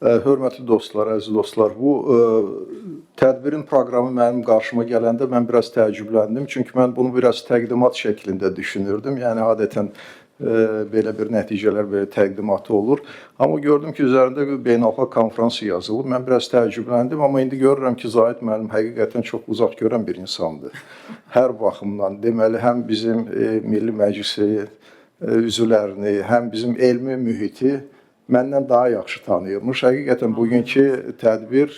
Hörmətli dostlar, əziz dostlar, bu tədbirin proqramı mənim qarşıma gələndə mən biraz təəccübləndim. Çünki mən bunu biraz təqdimat şəklində düşünürdüm. Yəni adətən belə bir nəticələr belə təqdimatı olur. Amma gördüm ki, üzərində bir beynəlxalq konfrans yazılıb. Mən biraz təəccübləndim, amma indi görürəm ki, Zahid müəllim həqiqətən çox uzaq görən bir insandır. Hər baxımdan, deməli, həm bizim Milli Məclisi üzvlərini, həm bizim elmi mühiti məndən daha yaxşı tanıyırmış. Həqiqətən bugünkü tədbir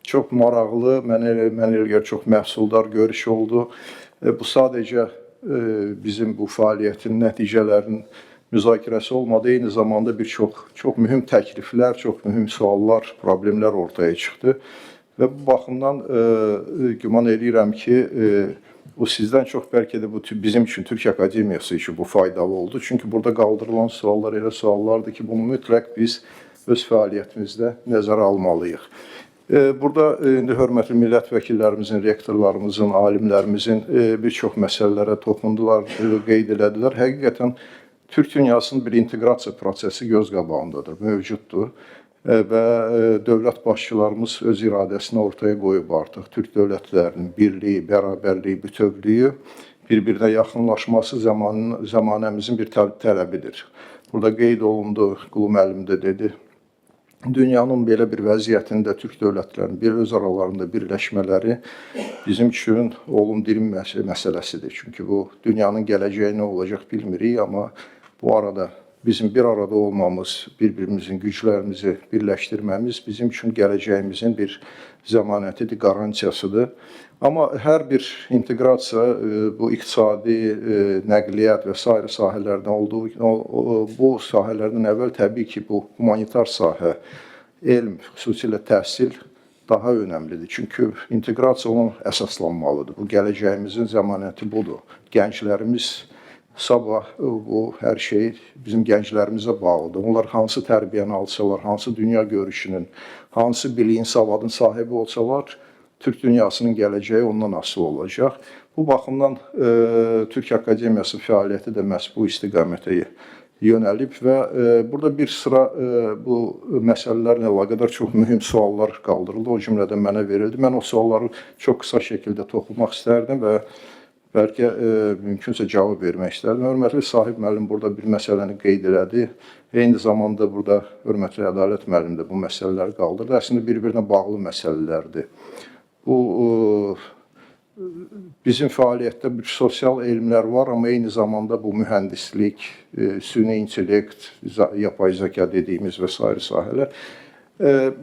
çox maraqlı, mənə elə gəlir çox məhsuldar görüş oldu. Bu sadəcə bizim bu fəaliyyətin nəticələrinin müzakirəsi olmadı. Eyni zamanda bir çox çox mühüm təkliflər, çox mühüm suallar, problemlər ortaya çıxdı. Və bu baxımdan güman eləyirəm ki, bu sizdən çox bəlkə də bu bizim üçün, Türk Akademiyası üçün bu faydalı oldu. Çünki burada qaldırılan suallar elə suallardır ki, bunu mütləq biz öz fəaliyyətimizdə nəzərə almalıyıq. Burada indi hörmətli millət vəkillərimizin, rektorlarımızın, alimlərimizin bir çox məsələlərə toxundular, qeyd elədilər. Həqiqətən Türk dünyasının bir inteqrasiya prosesi göz qabağındadır, mövcuddur. Və dövlət başçılarımız öz iradəsini ortaya qoyub artıq. Türk dövlətlərinin birliyi, bərabərliyi, bütövlüyü, bir-birinə yaxınlaşması zamanəmizin bir tələbidir. Burada qeyd olundu, Qulu müəllim də dedi. Dünyanın belə bir vəziyyətində Türk dövlətlərinin bir öz aralarında birləşmələri bizim üçün olum dirim məsələsidir. Çünki bu dünyanın gələcəyi nə olacaq bilmirik, amma bu arada bizim bir arada olmamız, bir-birimizin güclərimizi birləşdirməmiz bizim üçün gələcəyimizin bir zəmanətidir, qarantiyasıdır. Amma hər bir inteqrasiya bu iqtisadi, nəqliyyat və sair sahələrdən olduğu bu sahələrdən əvvəl təbii ki, bu humanitar sahə, elm, xüsusilə təhsil daha önəmlidir. Çünki inteqrasiya onun əsaslanmalıdır. Bu gələcəyimizin zəmanəti budur. Gənclərimiz sabah bu hər şey bizim gənclərimizə bağlıdır. Onlar hansı tərbiyəni alsalar, hansı dünya görüşünün, hansı biliyin, savadın sahibi olsalar, Türk dünyasının gələcəyi ondan asılı olacaq. Bu baxımdan Türk Akademiyası fəaliyyəti də məhz bu istiqamətə yönəlib və burada bir sıra bu məsələlərlə əlaqədar çox mühüm suallar qaldırıldı. O cümlədən mənə verildi. Mən o sualları çox qısa şəkildə toxunmaq istərdim və bəlkə mümkünsə cavab vermək istərdim. Hörmətli Sahib müəllim burada bir məsələni qeyd elədi. Eyni zamanda burada hörmətli Ədalət müəllim də bu məsələləri qaldırdı. Əslində bir-birinə bağlı məsələlərdir. Bu bizim fəaliyyətdə bir sosial elmlər var, amma eyni zamanda bu mühəndislik, süni intellekt, yapay zəka dediyimiz və sair sahələr.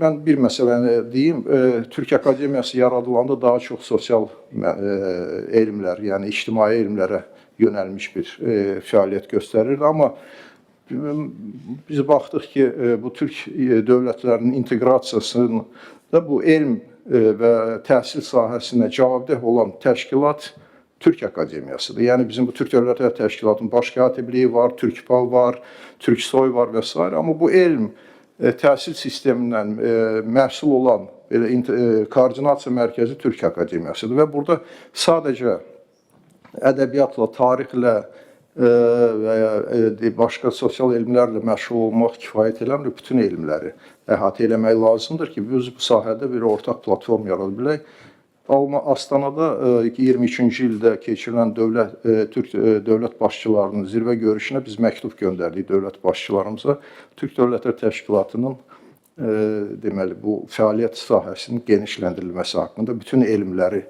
Mən bir məsələni deyim. Türk Akademiyası yaradılanda daha çox sosial elmlər, yəni ictimai elmlərə yönəlmiş bir fəaliyyət göstərirdi, amma biz baxdıq ki, bu Türk dövlətlərinin inteqrasiyasında bu elm və təhsil sahəsinə cavabdeh olan təşkilat Türk Akademiyasıdır. Yəni bizim bu Türk Dövlətlər Təşkilatının baş katibliyi var, Türkpal var, Türksoy var və s. Amma bu elm təhsil sistemindən məhsul olan belə koordinasiya mərkəzi Türk Akademiyasıdır və burada sadəcə ədəbiyyatla, tarixlə və ya başqa sosial elmlərlə məşğul olmaq kifayət eləmir. Bütün elmləri əhatə eləmək lazımdır ki, biz bu sahədə bir ortaq platform yarada bilək. Astanada 22-ci ildə keçirilən Türk dövlət başçılarının zirvə görüşünə biz məktub göndərdik dövlət başçılarımıza. Türk Dövlətlər Təşkilatının deməli bu fəaliyyət sahəsinin genişləndirilməsi haqqında bütün elmləri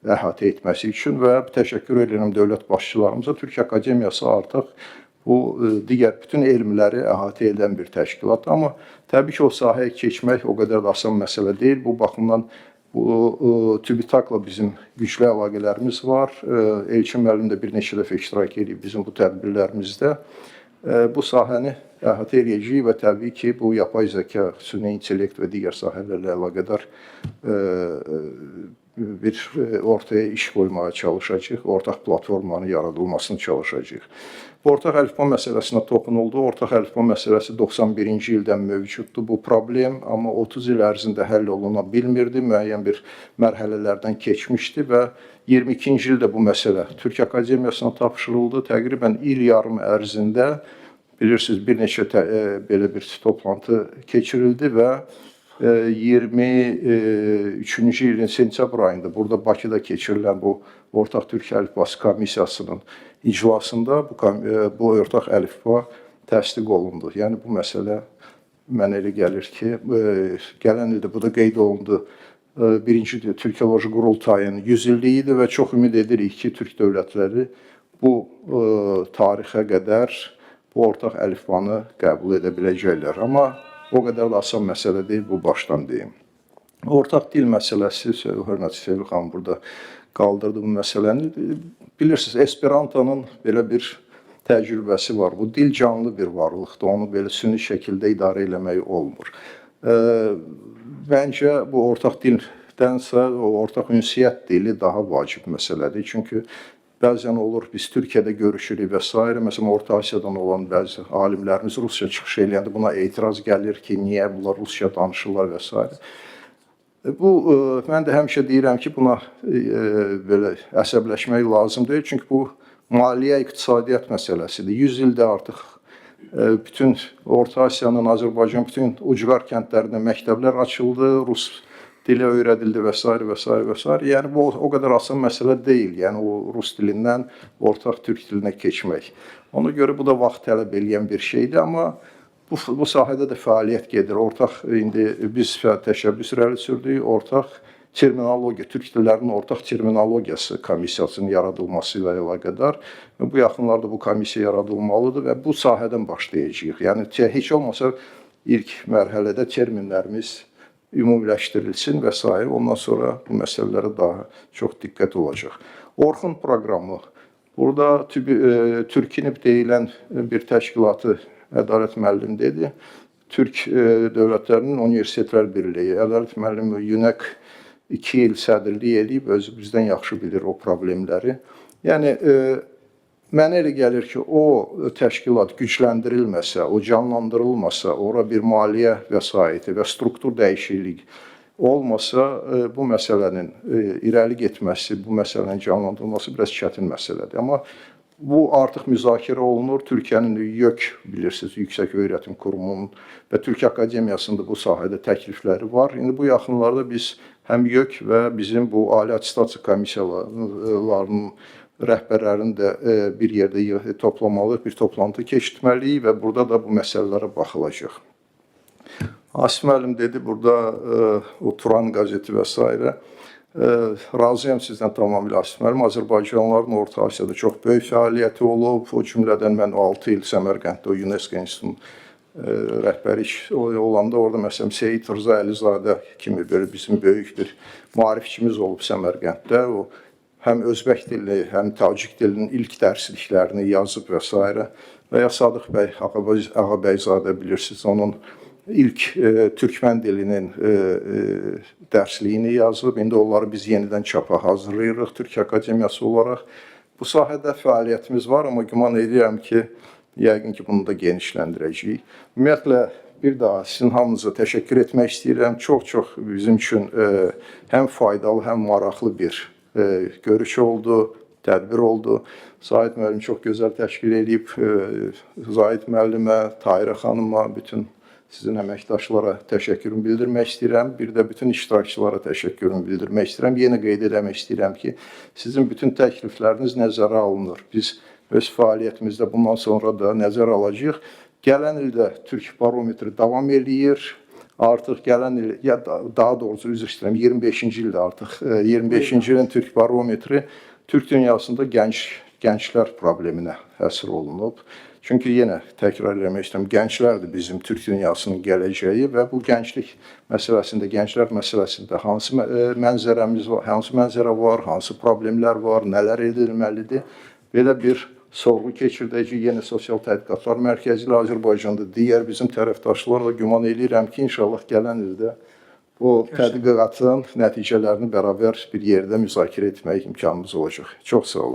əhatə etməsi üçün və təşəkkür edirəm dövlət başçılarımıza. Türk Akademiyası artıq bu digər bütün elmləri əhatə edən bir təşkilatdır. Amma təbii ki, o sahəyə keçmək o qədər də asan məsələ deyil. Bu baxımdan bu TÜBİTAKla bizim güclü əlaqələrimiz var. Elçin müəllim də bir neçə dəfə iştirak edib bizim bu tədbirlərimizdə. Bu sahəni əhatə eləyəcəyik və təbii ki, bu yapay zəka, süni intellekt və digər sahələrlə əlaqədar bir ortaya iş qoymağa çalışacağıq, ortaq platformanın yaradılmasını çalışacağıq. Bu ortaq əlifba məsələsinə toxunuldu. Ortaq əlifba məsələsi 91-ci ildən mövcuddur bu problem, amma 30 il ərzində həll oluna bilmirdi, müəyyən bir mərhələlərdən keçmişdi və 22-ci ildə bu məsələ Türk Akademiyasına tapşırıldı. Təqribən il yarım ərzində Bilirsiniz, bir neçə belə bir toplantı keçirildi və 23-cü ilin sentyabr ayında burada Bakıda keçirilən bu Ortaq Türk Əlifbası Komissiyasının iclasında bu ortaq əlifba təsdiq olundu. Yəni bu məsələ mənə elə gəlir ki, gələn ildə bu da qeyd olundu. Birinci Türkoloji Qurultayın 100 illiyi idi və çox ümid edirik ki, türk dövlətləri bu tarixə qədər bu ortaq əlifbanı qəbul edə biləcəklər. Amma o qədər də asan məsələ deyil, bu başdan deyim. Ortaq dil məsələsi, hörmətli Sevil xanım burada qaldırdı bu məsələni. Bilirsiniz, Esperantonun belə bir təcrübəsi var. Bu dil canlı bir varlıqdır. Onu belə süni şəkildə idarə eləmək olmur. Məncə bu ortaq dildənsə o ortaq ünsiyyət dili daha vacib məsələdir. Çünki bəzən olur biz Türkiyədə görüşürük və s. Məsələn, Orta Asiyadan olan bəzi alimlərimiz rusca çıxış eləyəndə buna etiraz gəlir ki, niyə bunlar rusca danışırlar və s. Bu mən də həmişə deyirəm ki, buna belə əsəbləşmək lazım deyil. Çünki bu maliyyə, iqtisadiyyat məsələsidir. 100 ildə artıq bütün Orta Asiyanın, Azərbaycan bütün ucqar kəndlərində məktəblər açıldı, rus dili öyrədildi və s. və s. və s. Yəni bu o qədər asan məsələ deyil. Yəni o rus dilindən ortaq türk dilinə keçmək. Ona görə bu da vaxt tələb eləyən bir şeydir, amma bu sahədə də fəaliyyət gedir. Ortaq indi biz təşəbbüs irəli sürdük. Ortaq terminologiya, türk dillərinin ortaq terminologiyası komissiyasının yaradılması ilə əlaqədar və bu yaxınlarda bu komissiya yaradılmalıdır və bu sahədən başlayacağıq. Yəni heç olmasa ilk mərhələdə terminlərimiz ümumiləşdirilsin və s. Ondan sonra bu məsələlərə daha çox diqqət olacaq. Orxun proqramı. Burada Türkinib deyilən bir təşkilatı Ədalət müəllim dedi. Türk dövlətlərinin Universitetlər Birliyi. Ədalət müəllim UNEC 2 il sədrlik eləyib, özü bizdən yaxşı bilir o problemləri. Yəni mənə elə gəlir ki, o təşkilat gücləndirilməsə, o canlandırılmasa, ora bir maliyyə vəsaiti və struktur dəyişikliyi olmasa, bu məsələnin irəli getməsi, bu məsələnin canlandırılması biraz çətin məsələdir. Amma bu artıq müzakirə olunur. Türkiyənin YÖK bilirsiniz, Yüksək Öyrətim Qurumunun və Türk Akademiyasında bu sahədə təklifləri var. İndi bu yaxınlarda biz həm YÖK və bizim bu Ali Attestasiya Komissiyalarının rəhbərlərini də bir yerdə toplamalıyıq, bir toplantı keçirtməliyik və burada da bu məsələlərə baxılacaq. Asif müəllim dedi burada o Turan qəzeti və s. Razıyam sizdən tamamilə Asif müəllim. Azərbaycanlıların Orta Asiyada çox böyük fəaliyyəti olub. O cümlədən mən 6 il Səmərqənddə o UNESCO institutunun rəhbəri olanda orada məsələn Seyid Rza Əlizadə kimi belə bizim böyük bir maarifçimiz olub Səmərqənddə. O həm özbək dili, həm tacik dilinin ilk dərsliklərini yazıb və s. Və ya Sadıq bəy Ağabəyzadə bilirsiniz, onun ilk türkmən dilinin dərsliyini yazıb. İndi onları biz yenidən çapa hazırlayırıq Türk Akademiyası olaraq. Bu sahədə fəaliyyətimiz var, amma güman edirəm ki, yəqin ki, bunu da genişləndirəcəyik. Ümumiyyətlə, bir daha sizin hamınıza təşəkkür etmək istəyirəm. Çox-çox bizim üçün həm faydalı, həm maraqlı bir görüş oldu, tədbir oldu. Zahid müəllim çox gözəl təşkil eləyib. Zahid müəllimə, Tahirə xanıma, bütün sizin əməkdaşlara təşəkkürümü bildirmək istəyirəm. Bir də bütün iştirakçılara təşəkkürümü bildirmək istəyirəm. Yenə qeyd eləmək istəyirəm ki, sizin bütün təklifləriniz nəzərə alınır. Biz öz fəaliyyətimizdə bundan sonra da nəzərə alacağıq. Gələn ildə Türk barometri davam eləyir. Artıq gələn il, ya daha doğrusu üzr istəyirəm, 25-ci ildə artıq 25-ci ilin Türk barometri Türk dünyasında gənclər probleminə həsr olunub. Çünki yenə təkrar eləmək istəyirəm, gənclərdir bizim Türk dünyasının gələcəyi və bu gənclik məsələsində, gənclər məsələsində hansı mənzərəmiz var, hansı mənzərə var, hansı problemlər var, nələr edilməlidir? Belə bir sorğu keçirdəcəyik yenə Sosial Tədqiqatlar Mərkəzi ilə Azərbaycanda digər bizim tərəfdaşlarla güman eləyirəm ki, inşallah gələn ildə bu tədqiqatın nəticələrini bərabər bir yerdə müzakirə etmək imkanımız olacaq. Çox sağ olun.